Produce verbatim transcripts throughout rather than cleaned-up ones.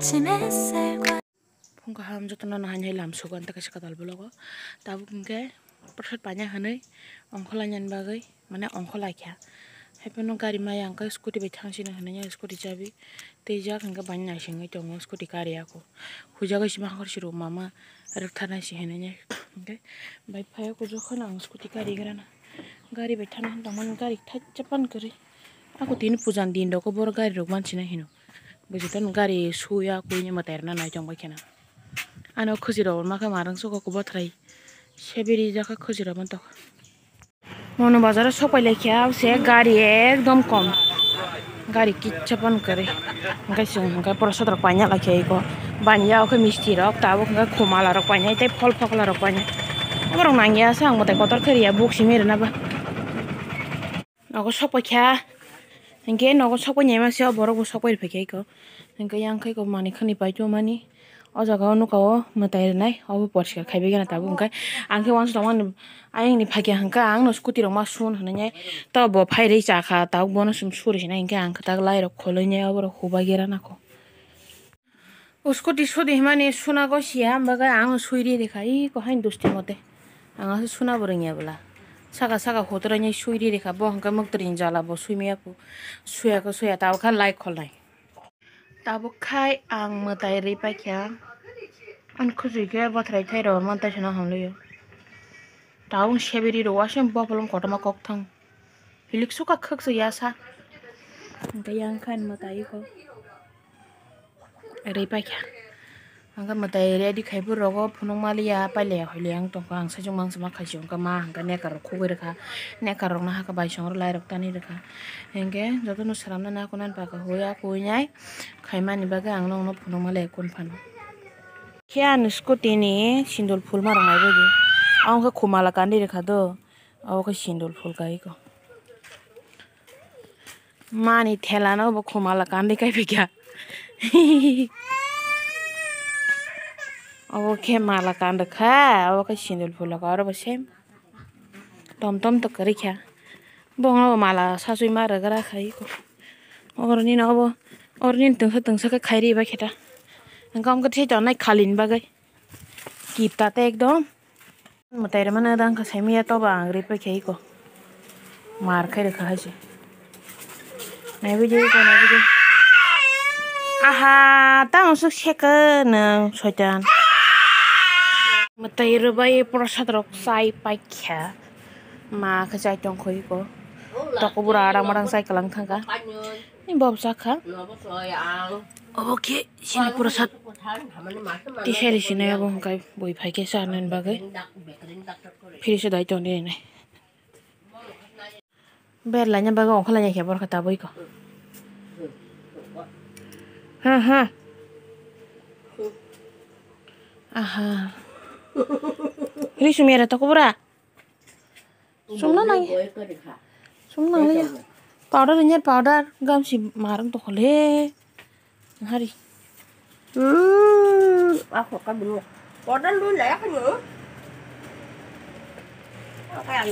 Phung kaham jotono no hai hai lam sugo, anta kaisa kwtal vlog o. Tabuk hinkhe prasad paina hinwi ongkhorlainani bagwi, mane ongkhorlaikha. Haiphano gari maya hwnkhe scooty bai thangsino hinwi scooty chabi twijak, hwnkhe bai naisingwi tongo scooty kariya kho. Huijagwi sima hor siro mama rwktharnai se hinwi hwnkhe bai phaiya kho, jokhon ang scooty karigrana gari bai thana tongmani gari thaisa pan kwrwi. Ako tini pujan din rokho borok gari rok mansina hino. Bwswk tani gari suya kuini mwtai rwna nai tongbai kheno. Ano khwchwirok rwma khe marang sugo bothrai. Seberi jakha khwchwirok man tokha. Mono bazaro sopai laikha se gari ekdom kom. Gari kisa phano kwrwi. Hwnkhe chwng hwnkhe borok sotrok paina laikha eko. Baniya o khe misti rok tabuk hwnkhe khumala rok painai tei phol phokla rok painai. Borok nangya sa ang mwtai kotor khe riya buk simi rwna ba. Nogo sokpai kha. Hinkhe nogo sokpai nai masa o borok bo sokpai rwphai kha eko. Hinkhe yang khai ko manwi khani pai tongmani. O jaga o nukha o mwtai rwnai obo poriskar khai bai gana tabuk hinkhe. Ang khe uansuk tongmani ayang ni phai kha hinkhe ang no scooty rok ma sun hinwi to bo phai rwi cha kha tabuk bono chwng suri sinai hinkhe ang kwtak lai rok khwlwi nai obo rok hubai gera nang kho. O scooty sudi himani suna go siya, bagwi ang sui ri rikha, i ko hain dusti mote. Ang ase suna bo rwngya bwla. Saka saka hotorani sui ri rikha, bo hwnkhe mwktwrwini jala bo sui maya phu. Suya khe suya, tabuk kha lai kholnai. Tabuk khai ang mwtai rwi paikha. Ang khujui khe bothrai thai rw man tai sano hamlwio. Tabuk seberi rw asem bobolong kotorma kokthang. Hilik suka khwk se yasa. Hwnkhe yang khan mwtai kho. Rwi paikha. Hwnkhe mwtai ready khai phuru rogo phunuk maliya pailaya hoilaya wng tongkha. Ang saichung mangsa ma khaisio hwnkhe ma hwnkhe nekar rok khugui rwkha. Nekar rokno hakhe bai songro lai rok tani rwkha. Hwnkhe jotono swnamnani akunani paka huya kuinai khaimani bagwi ang nokno phunuk maliya kun phano. Khe ani scooty ni sindul phulma rok naibaidi. Abo khe khumala kandi rwkha do. Abo khe sindul phul kaui ko. Mani thela no bo khumala kandi kai phikya. Abo khe mala kandi kha, abo khe sindul phul ka oro bo same. Tom tom to kwrwi kha. Bo no mala sasui ma rwgra khai ko. Oroni no bo, oroni tungsa tungsa khe khairi ba kheta. Engkam khe thai tongnai khalin bagwi. Kipta te ekdom. Mwtai rwmano dang kha saimaya toba ang rwi paikha iko. Mar khai rwkha hai se. Naibaidi iko naibaidi. Aha, tamo swk seka nwng soitan. Mwtai rwbai prasad rok chai paikha. Ma khe chai tongkho iko. Tokobura adang madang chai kwlang thangkha. Ni bob sakha. Obo khe sini prasad tisari sinai obo hwnkhe bui phai khe chanani bagwi phiri se dai tongdi hinwi. Ber laina bagwi ongkha laina khe borokha tabui ko. Ha ha. Aha. Ri sumya ra tokobura. Sumna nang. Sumna nang ya. Powder ni powder gam si marang to khole. Hari. Hmm, aku kan dulu. Powder lu lah ya kan lu. Apa yang?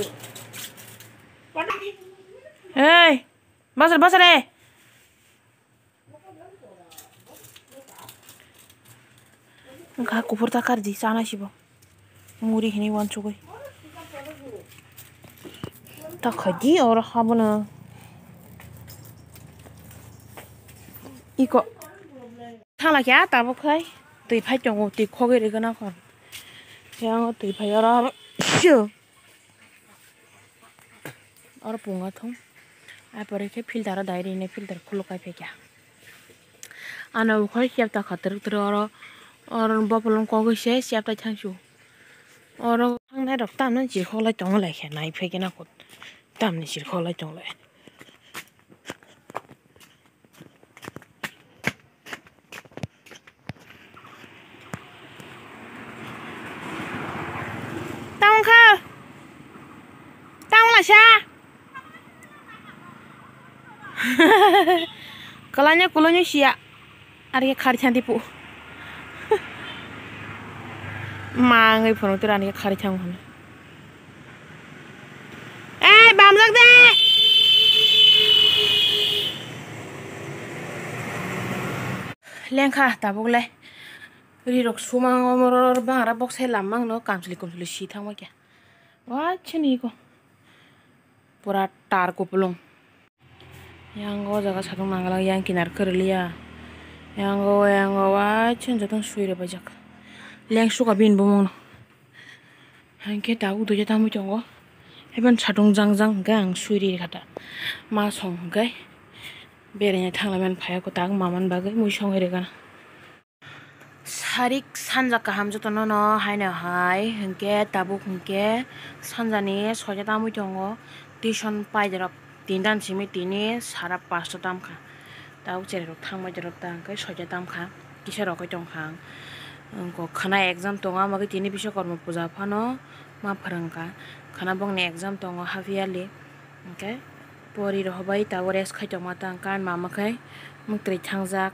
Hei, basar basar eh. Wngkha kuphur ta kardi chana sibo. Muri hinwi uansugwi. Ta khaidi oro habono. Iko. Thala khe tabuk khai. Twi phai tongo, twi khogwi rwgwna kho. Yang twi phai oro. Oro punga thung. Ai pore khe filter o dai ri ne filter khuluk kai phaikha. Ano bukhai chepta kha twrwk twrwk oro, oro bopolong kogwi se chepta thangsu. Oro thangnai rok tamni chirkholai tongo lai khe nai phaikhe nang kho tamni chirkholai tongo lai. Tamo kha. Tamo laisa. Kalanya kulanya sia. Ari khari chanti pu. Mangai phone tu rani khari chang hon. Eh, bamjak de. Lengkha tabuk le. Rirok sumang omoror bangra bokse lam mangno kamchwlwi kumchwlwi si thangma khe. Wachini iko. Pura tar kupulung. Yang o jaga satung nangla yang kinar kwrwliya. Yang o, yang o, wachini jotong sui rwbaijak. Lengsuka bini bumungno. Hingke tabuk duiya tamui tongo. Ebon satung jang jang hingke ang sui ri kha ta. Ma song hingke beraina thanglaimani phai o kwtak mamani bagwi mui songwi rwgana. Sarik sanja kaham jotono no haino hai hingke tabuk hingke sanjani soita tamui tongo. Tuition paidorok tinta ni simi tini sara pasta tamkha. Tabuk cherai rok thangbai dorok ta hingke soita tamkha. Kisa rokoi tongkha ang. Wngkha khwna exam tongo, ama khe tini Biswakarma puja phano ma phwrwngkha. Khwna bongni exam tongo half yearly. Hingke pori rohorbai tabuk rest khai tongma ta hingke ani mama khe mwktwi thangjak.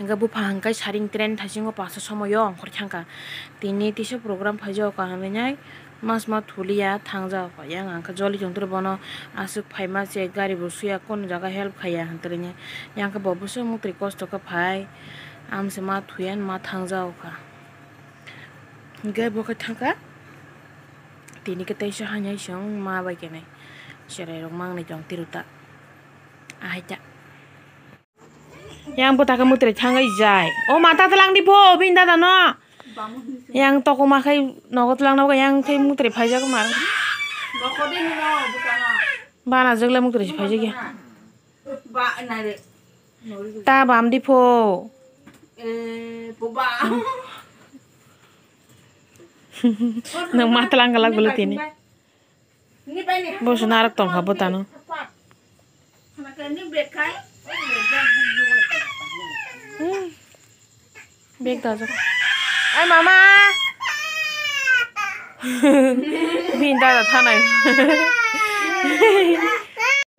Hingke bupha hingke saring train thaisingo pasta somoio ongkhor thangkha. Tini tisa program phaijago kaham wngnai. Mas ma thuliya thangjak yang ang khe joli tongtwrw bono aswk phaima se gari bo suya kunu jaga help khaiya hwntrwini yang khe bo bwswk mwtwi kosto khe phai amse ma thuya ma thangjak kha hwnkhe bo khe thangkha tini khe teisa hainai se wng ma bai khe nai cherai rok mangnai tong tiro ta ahai ta. Yang bwtha khe mwtwrwi thangwi jai. O mata twlang di pho, bini dada no. Yang tokoma khai nogo twlang nogo yang khai mwtwrwi phaijak mar. Bana jwk le mwtwrwi phaijak ya. Ta bam di pho. Nwng ma twlang galak bwle tini. Bo se narok tongkha bwtano. Hmm. Bag dajak. Ai mama. Bini dada thanai.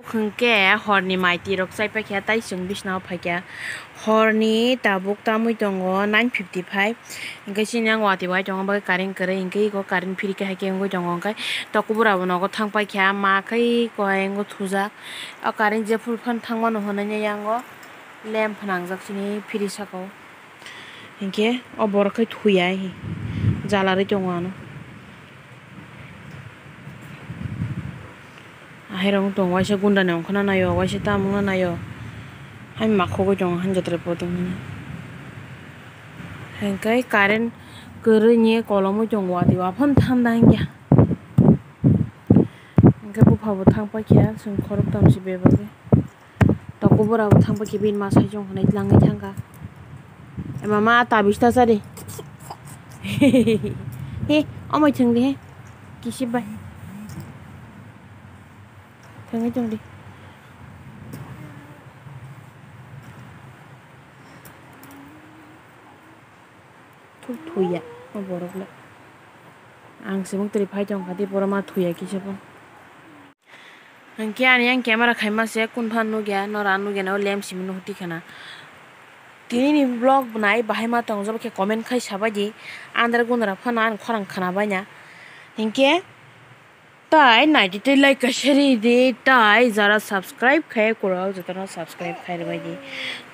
Hwnkhe horni mai tirok chaipaikha tai chwng bisnao phaikha. Horni tabuk tamwi tongo nine fifty five. Hwnkhe chini yang watwi bai tongo bagwi current kwrwi hwnkhe eko current phirikhe haikhe wngwi tongo hwnkhe tokobora bo nogo thangpaikha ma khe eko ayang thujak. O current jephuru phano thangmano hwnwi yango lamp phnangjak chini phiri saka o. Hinkhe o borok khe thuya hi jalarwi tongo ano. Ahai rok wng tongo waisa gunda ni ongkhorna naio waisa tamungna naio. Hai makhogwi tongo hani jotorai poito hwnwi. Hinkhe current kwrwini kolomwi tongo watwi aphano thanda hinkhe. Hinkhe bupha bo thang paikha chwng khoroktham se bebagwi. Tokobora bo thang paikhe bini ma sai chong hwnwi tlangwi thangkha. Ema ma ta bista chari. He, omoi thwng di he. Kisip bai. Thwngwi tong di. Thuk thuya o borok le. Ang se mwktwrwi phai tong kha tei borok ma thuya kisa bo. Hwnkhe ani yang camera khaima se kun phan nukya, nora nukya na o lem simi nuhti khana. Tini ni vlog nai bahai ma tong jabo khe comment khai sabai di. Andra gundra phano ani khorang khana bai na. Hinkhe tai naidi tei like kaisa ri di tai jara subscribe khai kwrwk jotono subscribe khai rwbai di.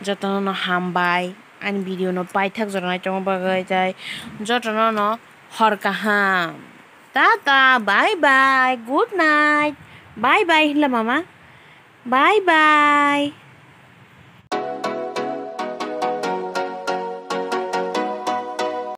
Jotono no hambai ani video no paithak jora nai tongma bagwi tai jotono no hor kaham. Tata, bye bye, good night. Bye bye hinla mama. Bye bye.